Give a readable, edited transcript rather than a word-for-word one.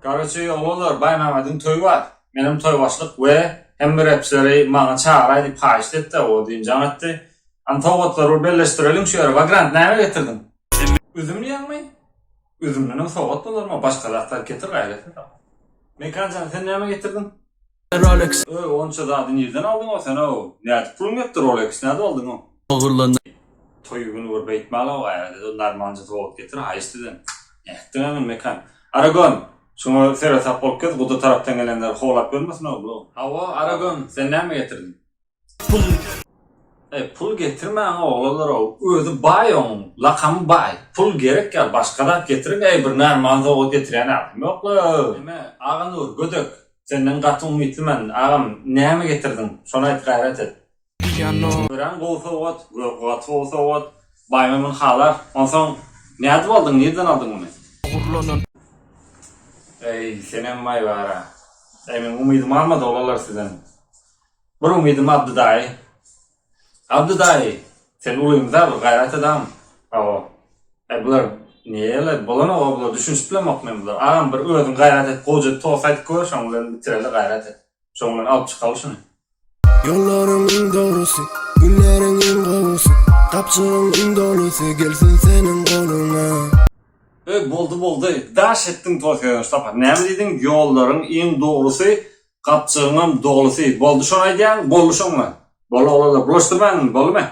Garoçi oglanlar Baýmamediň toýy bar. Menem toý başlyk we hemme repçileri maňa çagyraý diýip haýyşt etdi o düýn jaň etdi. Hany sowgatlary bir belleşdireliň şu ýere. Wagrant näme getirdiň? Üzüm diýýäňmi? Üzümdenem sowgat bolarmy? Başga zatlar getir gaýrat et. Mekanjan sen näme getirdiň? Rolex. Öý onça zady nirden aldyň-ow sen-ow? Nädip puluň ýetdi Rolex nädip aldyň-ow? Ogurlandy. Toý güni bir beýtmäl-ow gaýrat et normalnja sowgat getir haýyşt eden. Nätdiň-ä muny Mekan? Aragon! Şuňa seresap bolup gez guda tarapdan gelenler howlap ýörmesin-ow bular. Hawa Aragon sen näme getirdiň? Pul. Eý pul getirmäň oglanlarow özi baý oň lakamy baý pul gerek ýa başga zat getiriň eý bir narman sowgat getirýän adam ýokla. Neme Aganur gödek senden gaty umytly men agam näme getirdiň şony aýt gaýrat et. Örän gowy sowgat gaty gowy sowgat baýmy muny halar onsoň nädip aldyň nirden aldyň muny. Eý senem baý bara eý meň umydym galmady oglanlar sizden. Bir umydym Abdy daýy. Abdy daýy, sen ulymyza bir gaýrat et agam. Hawa. Äý bular nele bolanoga bular düşünişip bilemok men bular. Agam bir özüň gaýrat et gowja tost aýdyp gör şoň bilen bitireli gaýrat et. Şoň bilen alyp çykaly şuny. Ýollaryň iň dogrusy, günleriň iň gowusy, Gapjygyň iň dolusy gelsin seniň goluňa. Öý boldy boldy daş etdiň tost ýöne şu sapar näme diýdiň ýollaryň iň dogrusy Gapjygyňam dolusy boldy şony aýdýaň boldy şoňa. Boldy oglanlar bulaşdyrmaň indi boldymy.